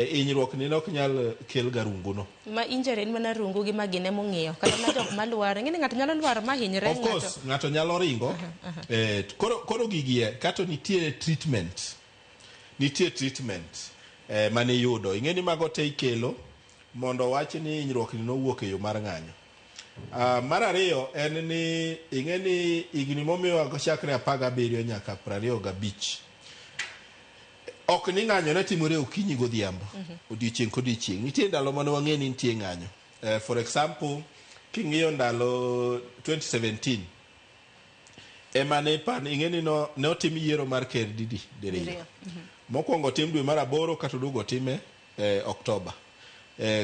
Hinyruok ni ok nyal kel ga rungu no. Ma injury en mana rungu gi magine mong'iyo kata mana jok malwar ing'e ni ng'ato nyalo lwar ma hinyre. Of course ng'ato nyalo ringo. Koro gigi e kato nitie treatment. Nitie treatment mane iyudo. Ing'e ni mago te ikelo mondo wach ni hinyruok ni nowuok e yo mar ng'anyo. Mar ariyo en ni ing'e ni higni momiwa chakre 17 nyaka 25. Ok ni ng'anyo ne timore okinyi godhiambo, odiochieng' kodiochieng'. Nitie ndalo mane wang'e ni nitie ng'anyo. For example, king'iyo ndalo 2017, ema ne pan ing'e ni no, ne otim yiero mar ker didi diriyo. Diriyo. Mokwongo otim dwe mar aboro kato oduogo otime Oktoba.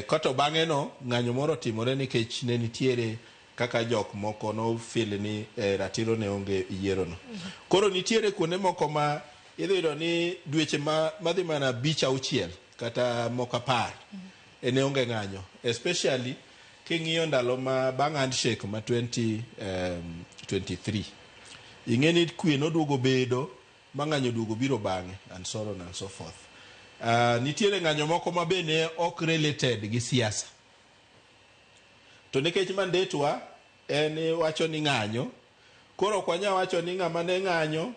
Kato bang'e no ng'anyo moro otimore nikech ne nitiere kaka jok moko no feel ni ratiro ne onge yiero no. Koro nitiere kuonde moko ma idhi yudo ni dweche ma madhi mana 5 6 kata moko 10 ne onge ng'anyo. Especially king'iyo ndalo ma bang' handshake ma 2023. Ing'e ni kwe noduogo bedo ma ng'anyo oduogo biro bang'e and so on and so forth. Nitiere ng'anyo moko ma be ne ok related gi siasa. To nikech mandate wa en wacho ni ng'anyo, koro ok wanyal wacho ni ng'ama ne ng'anyo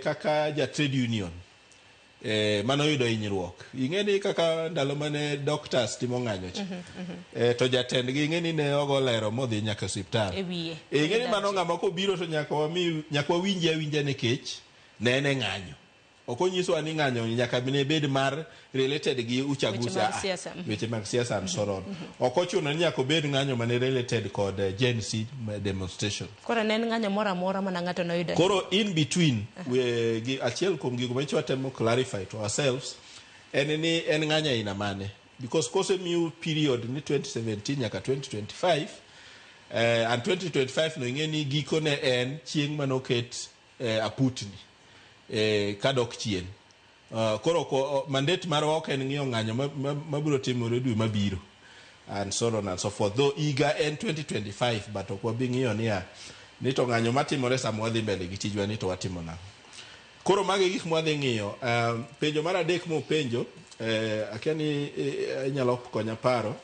kaka ja trade union mano yudo hinyruok. Ing'e ni kaka ndalo mane doctors timo ng'anyo cha. To jatendgi ing'e ni ne ogo lero modhi nyaka osiptal. E wiye. Ing'e ni mano ng'ama kobiro to nyaka wami nyaka wawinje awinja nikech ne en e ng'anyo. Ok onyiswa ni ng'anyo nyaka ne bed mar related gi uchaguzi. Weche mag siasa. Weche mag siasa and so on. Ok ochuno ni nyaka obed ng'anyo mane related kod Gen Z demonstration. Koro ne en ng'anyo moro amora mana ng'ato noyudo. Koro in between we, gi achiel kuom gigo ma watemo clarify to ourselves en ni en ng'anyo aina mane, because kosemiu period ni 2017 nyaka 2025 and 2025 no ing'e ni giko ne en chieng' manoket aputni kadok chien. Koro mandate marwa ok en ng'iyo ng'anyo mabiro timore dwe mabiro and so on and so forth. Though higa en 2025, but ok wabi ng'iyo niya ni to ng'anyo matimore sama wadhi mbele gi tijwa ni to watimo nang'o. Koro mago e gik mwadhi ng'iyo. Penjo mar adek mopenjo, akia ni inyalo konya paro.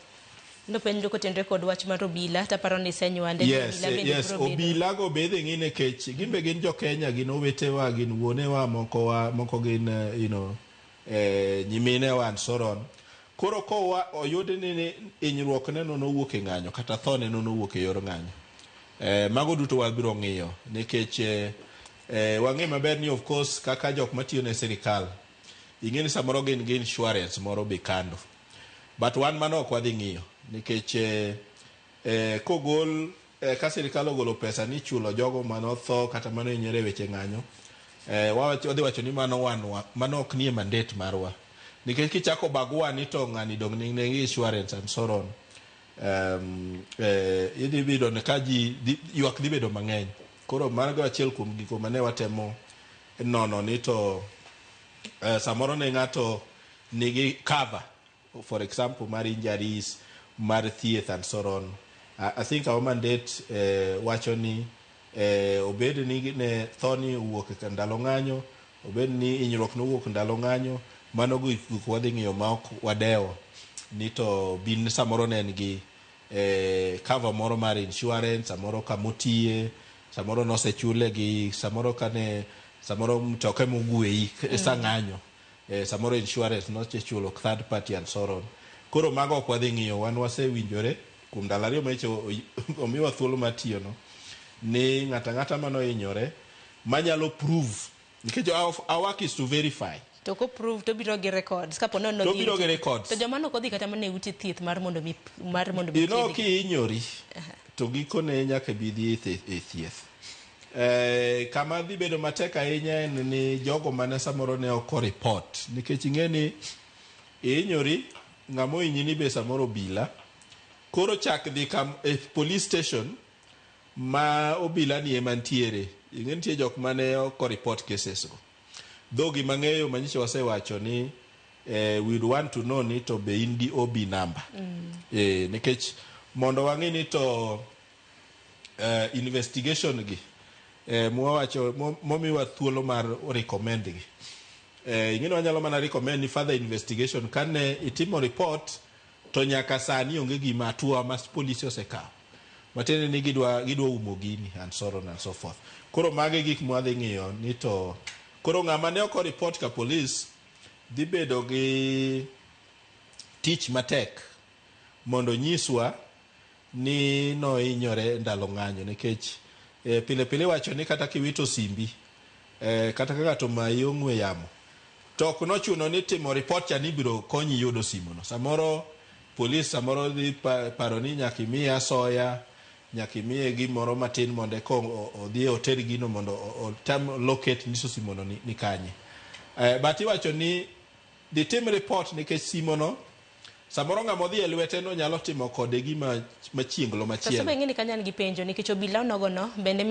Nopenjo kotenore kod wach mar obila, taparo ni isenywande. Yes, obila bende yes, biro bedo. Obila go be idhi ng'i nikech gin be gin jo Kenya, gin owetewa, gin wuonewa, moko wa, moko gin nyiminewa and so on. Koro kowa oyud ni hinyruok ne no nowuok e ng'anyo kata tho ne no nowuok e yor ng'anyo. Mago duto wabiro ng'iyo nikech wang'e maber ni of course kaka jok matiyo ne sirikal ing'e ni samoro gin gi insurance moro be kando. But wan mano ok wadhi ng'iyo nikech kogol ka sirikal ogolo pesa ni chulo jogo manotho kata mano hinyore e weche ng'anyo, wadhi wacho ni mano wanwa, mano ok nie mandate marwa nikech kichako bagua ni to ng'ani dong nigi insurance and so on, idhi yudo ni ka ji ywak dhi bedo mang'eny. Koro mago achiel kuom gigo mane watemo nono ni to samoro ne ng'ato nigi cover, for example mar injuries, mar thieth and so on. I think our mandate wacho ni obed ni ne tho ni owuok e ndalo ng'anyo, obed ni hinyruok nowuok ndalo ng'anyo, mano gik wadhi ng'iyo ma ok wadewo ni to bin samoro ne en gi cover moro mar insurance, samoro kamotiye, samoro nosechule gi, samoro kane samoro mtoka mogweyi sa ng'anyo, samoro insurance nosechulo third party and so on. Koro mago ok wadhi ng'iyo, wan wasewinjore kuom ndalo ariyo manyicho omiwa thuolo mar tiyo no ni ng'ato ang'ata manohinyore manyalo prove, nikech our work is to verify. To ko prove to biro gi records kapo nono To biro gi records. To joma nok odhi kata mana e ute thieth mar mondo mi mar mondo mi thiedhgi. Kihinyori to gikone nyaka bi dhi e thieth. Kama dhi bedo matek ahinya en ni jogo mane samoro ne ok report, nikech ing'e ni ihinyori, ng'ama ohinyi ni be samoro obila, koro chak dhi kam e police station ma obila ni ema ntiere. Ing'e nitie jok mane ok report cases go. Though gima ng'eyo manyicho wasewacho ni we would want to know ni to be in gi OB number. Nikech mondo wang'e ni to investigation gi mwawacho momiwa thuolo mar recommend gi. Ing'eni wanyalo mana recommend ni further investigation kane itimo report to nyaka sani onge gima hatua ma polisi osekawo. Matiende ni gidwa umo gini and so on and so forth. Koro magi gik mwadhi ng'iyo ni to koro ng'ama ne ok report ka polis dhi bedo gi tich matek mondo nyiswa ni nohinyore ndalo ng'anyo nikech pile pile iwacho ni kata kiwito simbi kata ka ng'ato omayi ong'we yamo to ok nochuno ni timo report cha ni ibiro konyi yudo simono. Samoro polis samoro dhi paro ni nyaka imiye asoya, nyaka imiye gimoro matin mondo eka odhi oter gino mondo otem locate nyiso simono ni kanye. But iwacho ni dhi tim report nikech simono samoro ng'ama odhi e lwete no nyalo timo kode gima machienglo To machielo. Saba ing'e ni kanyo an gi penjo nikech obila onogono bende.